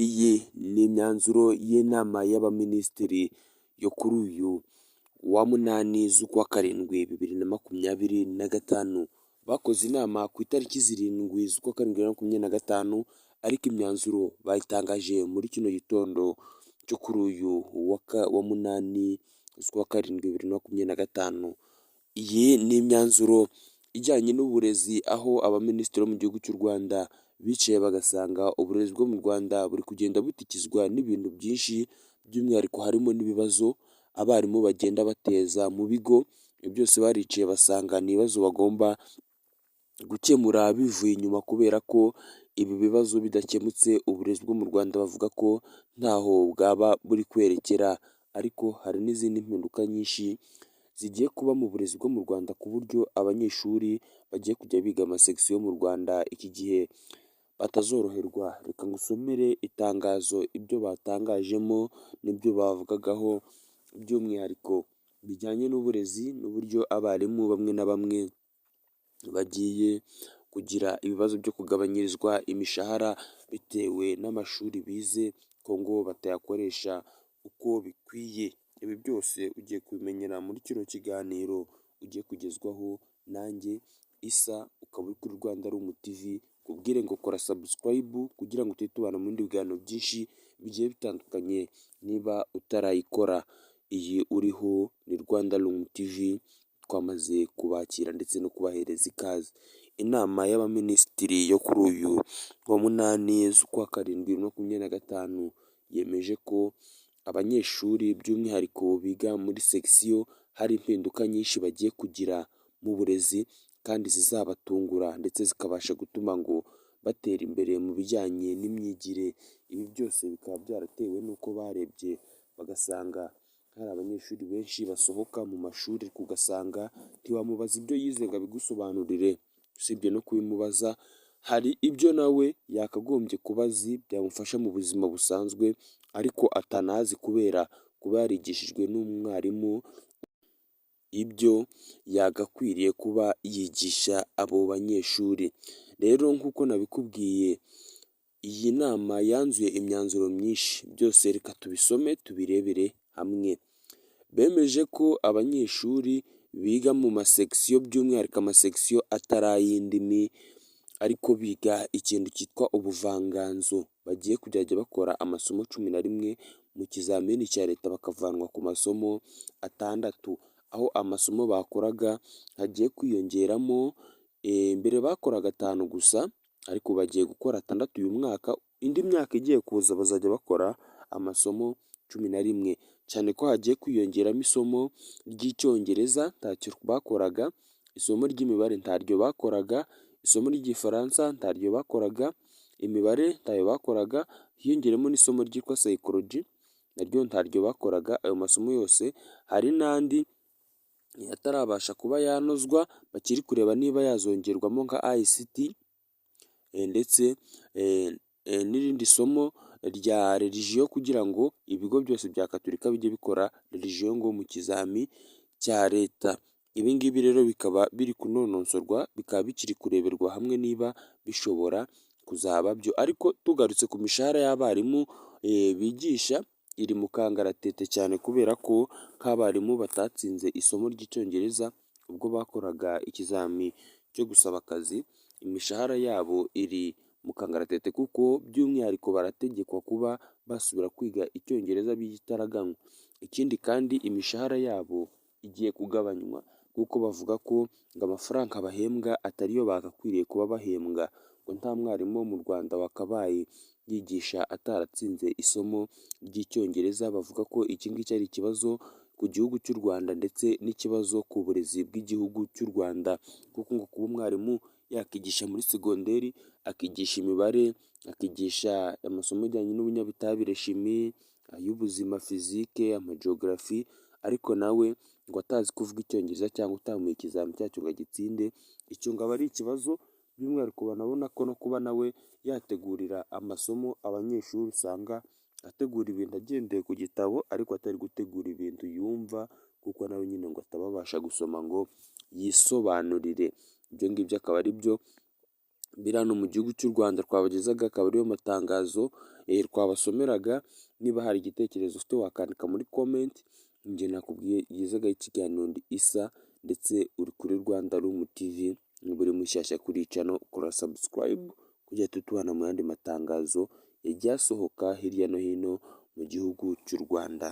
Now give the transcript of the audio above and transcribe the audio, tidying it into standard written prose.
Iyi ni imyanzuro y'inama y'abaminisitiri yo kuri uyu wa 8 z'ukwa 7 2025, bakoze inama ku itariki 7 z'ukwa 7 2025, ariko imyanzuro bayitangaje muri kino gitondo cyo kuri uyu wa 8 z'ukwa 7 2025. Iyi ni imyanzuro ijyanye n'uburezi, aho abaminisitiri bo mu gihugu cy'u Rwanda bicaye bagasanga uburezi bwo mu Rwanda buri kugenda butikizwa n'ibintu byinshi, by'umwihariko harimo n'ibibazo abarimu bagenda bateza mu bigo. Ibyo byose baricaye basanga ni ibibazo bagomba gukemura bivuye inyuma, kubera ko ibi bibazo bidakemutse uburezi bwo mu Rwanda bavuga ko ntaho bwaba buri kwerekera. Ariko hari n'izindi mpinduka nyinshi zigiye kuba mu burezi bwo mu Rwanda, ku buryo abanyeshuri bagiye kujya biga amasection mu Rwanda iki gihe batazoroherwa. Reka ngusomere itangazo, ibyo batangajemo n'ibyo bavugagaho by'umwihariko bijyanye n'uburezi n'uburyo abarimu bamwe na bamwe bagiye kugira ibibazo byo kugabanyirizwa imishahara bitewe n'amashuri bize ko ngo batayakoresha uko bikwiye. Ibi byose ugiye kubimenyera muri kino kiganiro ugiye kugezwaho nanjye Isa, ukaba uri kuri Rwanda Room TV. Nkubwire ngo kora subscribe kugira ngo tujye tubana mu bindi biganiro byinshi bigiye bitandukanye. Niba utarayikora, iyi uriho ni Rwanda Room TV, twamaze kubakira ndetse no kubahereza ikaze. Inama y'abaminisitiri yo kuri uyu wa 8 z'ukwa 7 2025 yemeje ko abanyeshuri by'umwihariko biga muri section hari impinduka nyinshi bagiye kugira mu burezi kandi zizabatungura, ndetse zikabasha gutuma ngo batera imbere mu bijyanye n'imyigire. Ibi byose bikaba byaratewe n'uko barebye bagasanga hari abanyeshuri benshi basohoka mu mashuri, ugasanga ntiwamubaza ibyo yize ngo abigusobanurire. Usibye no kubimubaza, hari ibyo nawe yakagombye kuba azi byamufasha mu buzima busanzwe ariko atanazi, kubera kuba yarigishijwe n'umwarimu ibyo yagakwiriye kuba yigisha abo banyeshuri. Rero nk'uko nabikubwiye, iyi nama yanzuye imyanzuro myinshi. Byose reka tubisome tubirebere hamwe. Bemeje ko abanyeshuri biga mu masection, by'umwihariko amasection atari ay'indimi ariko biga ikintu cyitwa ubuvanganzo, bagiye kuzajya bakora amasomo 11 mu kizamini cya leta, bakavanwa ku masomo 6, aho amasomo bakoraga hagiye kwiyongeramo. Mbere bakoraga 5 gusa, ariko bagiye gukora 6 uyu mwaka. Indi myaka igiye kuza bazajya bakora amasomo 11, cyane ko hagiye kwiyongeramo isomo ry'Icyongereza ntacyo bakoraga, isomo ry'imibare ntaryo bakoraga, isomo ry'Igifaransa ntaryo bakoraga, imibare ntayo bakoraga, hiyongeremo n'isomo ryitwa psychology naryo ntaryo bakoraga. Ayo masomo yose, hari n'andi atarabasha kuba yanozwa bakiri kureba niba yazongerwamo nka ICT, ndetse n'irindi somo rya religion, kugira ngo ibigo byose bya Gaturika bijye bikora religion ngo mu kizami cya leta. Ibi ngibi rero bikaba biri kunonosorwa, bikaba bikiri kureberwa hamwe niba bishobora kuzaba byo. Ariko tugarutse ku mishahara y'abarimu bigisha, iri mu kangaratete cyane, kubera ko nk'abarimu batatsinze isomo ry'Icyongereza ubwo bakoraga ikizami cyo gusaba akazi, imishahara yabo iri mu kangaratete, kuko by'umwihariko barategekwa kuba basubira kwiga Icyongereza by'igitaraganya. Ikindi kandi, imishahara yabo igiye kugabanywa, kuko bavuga ko ngo amafaranga bahembwa atariyo bagakwiriye kuba bahembwa, ngo nta mwarimu wo mu Rwanda wakabaye yigisha ataratsinze isomo ry'Icyongereza. Bavuga ko iki ngiki ari ikibazo ku gihugu cy'u Rwanda ndetse n'ikibazo ku burezi bw'igihugu cy'u Rwanda, kuko ngo kuba umwarimu yakigisha muri segonderi, akigisha imibare, akigisha amasomo ajyanye n'ubunyabutabire chimie, ay'ubuzima physique, amageography, ariko nawe ngo atazi kuvuga Icyongereza cyangwa utamuha ikizami cyacyo ngo agitsinde, icyo ngo aba ari ikibazo. By'umwihariko banabona ko no kuba nawe yategurira amasomo abanyeshuri, usanga ategura ibintu agendeye ku gitabo ariko atari gutegura ibintu yumva, kuko nawe nyine ngo ataba abasha gusoma ngo yisobanurire. Ibyo ngibyo akaba ari byo Biri hano mu gihugu cy'u Rwanda twabagezaga, akaba ariyo matangazo twabasomeraga. Niba hari igitekerezo ufite, wakandika muri comment. Njye nakubwiye igezagaho ikiganiro, ndi Isa, ndetse uri kuri Rwanda Room TV. Niba uri mushyashya kuri channel, kora subscribe kugira tubana mu yandi matangazo yagiye asohoka hirya no hino mu gihugu cy'u Rwanda.